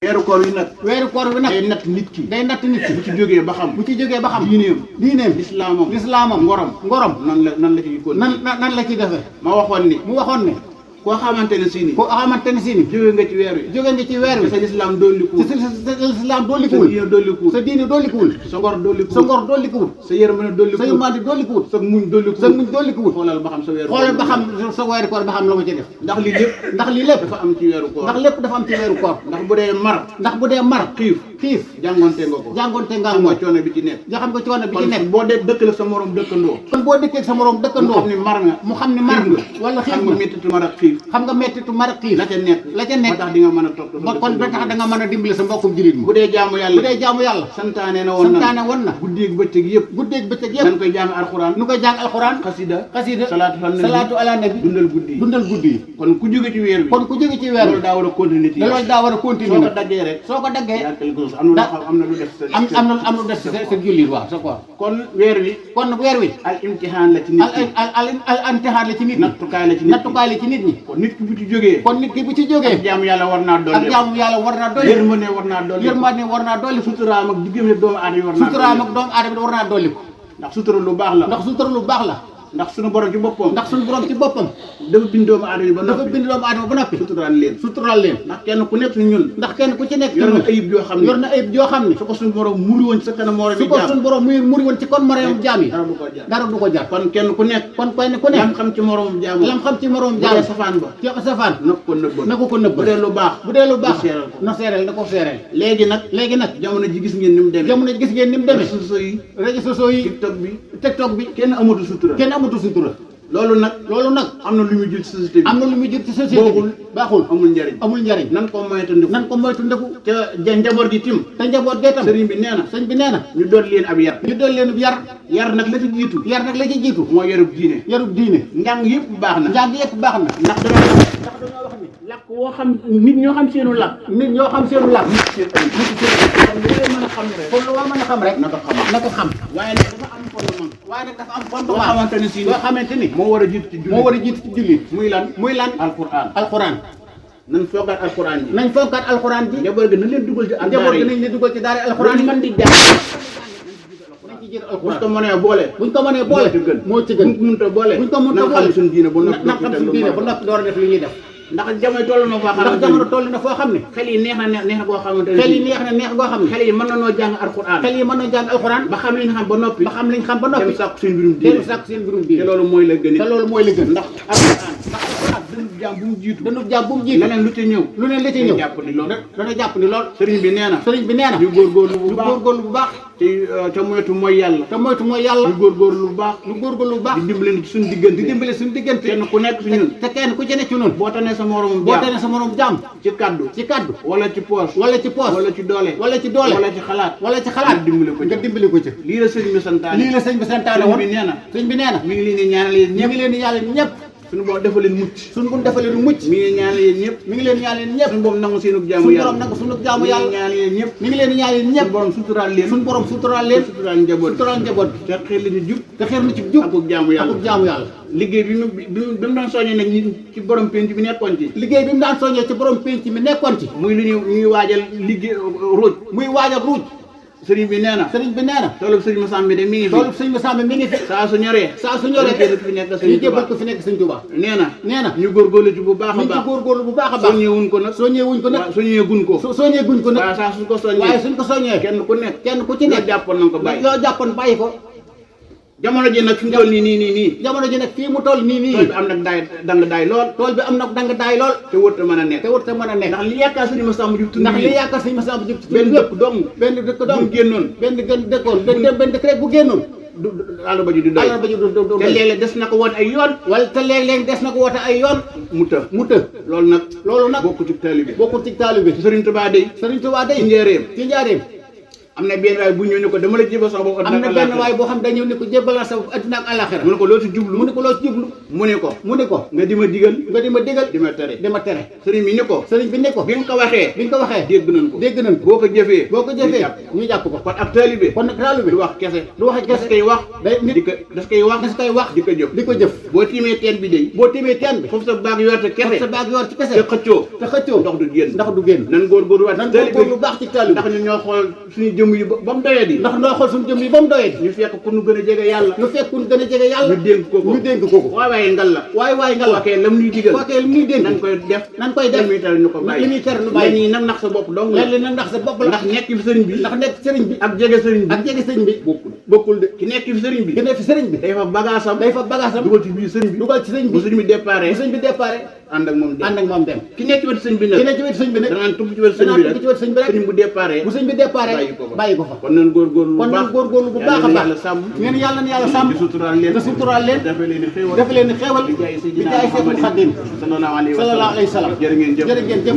weeru koor wi nag day natt nit ki bu ci jógee ba xam diineem lislaamam ngorom nan la ci ko nan la ci defee mu waxoon ne koo xamante ne si ni jóge nga ci weer wi sa lislaam dollikuwul sa diine dollikuwul sa ngor dollikuwul sa yërmande dollikuwul sa muñ dollikuwul xoolal ba xam sa weeru koor ba xam la ma ci def ndax lii lépp dafa am ci weeru koor ndax bu dee mar xiif jàngonte nga ko mooy coono bi ci nekk nga xam nga coono bi ci nekk boo dee dëkk la sa morom dëkkandoo kon boo dëkkee sa morom dëkkandoo mu xam ni mar nga wala xiif nga mettitu mar ak xiif xam nga mettitu mar ak xiif la ca nekk ba tax di nga mën a topp ba tax da nga mën a dimbali sa mbokkum jullit mi bu dee jaamu yàlla santaane woon na guddeeg bëccëg yëpp dañ koy jàng alxuraan xasida salaatu ala nabi dundal guddi yi kon ku jóge ci weer bi loolu daa war a continuer soo ko daggee am na lu def sa jullit waaw sa koor kon weer wi al imtihaan la ci nit ñi al imtihaan la ci nit ñi nattukaay la ci nit ñi kon nit ki bu ci jógee ak jaamu yàlla war naa dolli yërmande war naa dolli suturaam ak diggante doomu aadama bi war naa dolli ko ndax sutura lu baax la ndax suñu borom ci boppam dafa bind doomu aadama ba noppi suturaal leen ndax kenn ku nekk ci ñun yor na ayib joo xam ne su ko suñu borom muri woon ci sa kanam moroom jaam yi dara du ko jar kon kenn ku nekk lam xam ci moroom jaam safaan na ko nëbb bu dee lu baax na seereel na ko seereel léegi nag jamono ji gis ngeen ni mu demee réseaux sociaux yi TikTok bi kenn amatu sutura loolu nag am na lu muy jur ci société bi baaxul amul njariñ nan ko moytandiku te njaboot gi tim sëriñ bi nee na ñu doon leen ab yar nag la ci jiitu mooy yarub diine njàng yëpp baax na ndax dañoo wax ni làkk woo xam nit ñoo xam seenu làkk kon lu waa mën a xam rek na ko xam waaye nag dafa am fondement boo xamante ni moo war a jiitu ci jullit muy lan alquran nañ fonkaat alquran ji njaboot gi nañ leen dugal ci daara alquran yi man di jàng buñ ko mënee boole moo ci gën buñ ko mënta boole nañ xam suñu diine ba noppi door a def li ñuy def ndax jamono toll na foo xam ne xel yi neex na goo xamante ne xel yi mën na noo jàng alxuraan ba xam liñ xam ba noppi dem sàkku seen mbirum diine te loolu mooy la gën ndax alxuraan danub jaam bu mu jiitu leneen lu ci ñëw dana jàpp ni lool sëriñ bi nee na ñu góorgóorlu bu baax te moytu mooy yàlla ñu góorgóorlu bu baax di dimbale suñu diggante kenn ku nekk ci ñun te kenn ku ci nekk ci ñun boo tanee sa moroom jaam ci kaddu wala ci poos wala ci doole wala ci xalaat nga dimbale ko ci lii la sëriñ bi santaane woon sëriñ bi nee na mi ngi leen di ñaanal yéen ñëpp suñu borom defal leen mucc mi ngi leen ñaan leen ñëpp suñu borom nangu seenu jaamu yàlla mi ngi leen ñaan leen ñëpp suñu borom suturaal leen suturaal njaboot te xeer la ci jub ak jaamu yàlla liggéey bi mu doon soññee nag ci borom penc bi nekkoon ci muy lu ñuy waajal liggéey ruuj sëriñ bi nee na toolu sëriñ Massamba de mi ngi fi saa su ñoree ñu jébal ko fi nekk sëriñ Tuubaa nee na ñu góorgóorlu ci bu baax a baax soññeewuñ ko nag soññeeguñ ko nag waaye saa suñ ko soññee kenn ku ci nekk loo jàppoon bàyyi ko jamono ji nag fi mu toll nii tool bi am nag dang daay lool te wërta mën a nekk ndax li yaakaar sëriñ Massamba Diop benn dëkk dong benn dëkk rek bu génnoon àll ba ju du doy te léeg-léeg des na ko woote ay yoon mu të loolu nag bokkul ci taalibe Sëriñ Tuubaa day ci njaareem am na benn waay bu ñëw ne ko dama la jébal sama bopp am na benn waay boo xam dañu ne ko jébbal sa adduna ak alaxira mu ne ko loo ci jublu mu ne ko loo ci jublu mu ne ko nga di ma digal di ma tere di ma tere sëriñ bi ne ko bi nga ko waxee dégg nañ ko boo ko jëfee ñu jàpp ko kon ab taalibe du wax kese das koy wax das koy wax di ko jëf boo tiimee teen bi foofu sa baag yor te kese te xëccoo ndax du génn nan góorgóorlu lu baax ci taalibe ndax ñun ñoo xool suñu jëm yi ba mu doyee di ñu fekk ku ñu gën a jege yàlla ñu dénk ko waaye ngal la waakee lam ñuy digal nan koy def li muy tere ñu ko bàyyi ñii nag nax sa bopp dong la ndax nekk fi sëriñ bi ak jege sëriñ bi bokkul de ki nekk fi sëriñ bi day fa bagaasam dugal ci biir sëriñ bi bu sëriñ bi déparé ànd ak moom dem ki nekk ci wetu sëriñ bi nag da naan tugg ci wetu sëriñ bi rek sëriñ bu déparé bàyyi ko fa kon nan góorgóorlu bu baax a baax yàlla sàmm ngeen yàlla na yàlla sàmm te suturaal leen dafa leen ni xéewal bi jaay Seydina Xaadim sallallahu alayhi wa sallam jërë ngeen jëf jërë ngeen jëf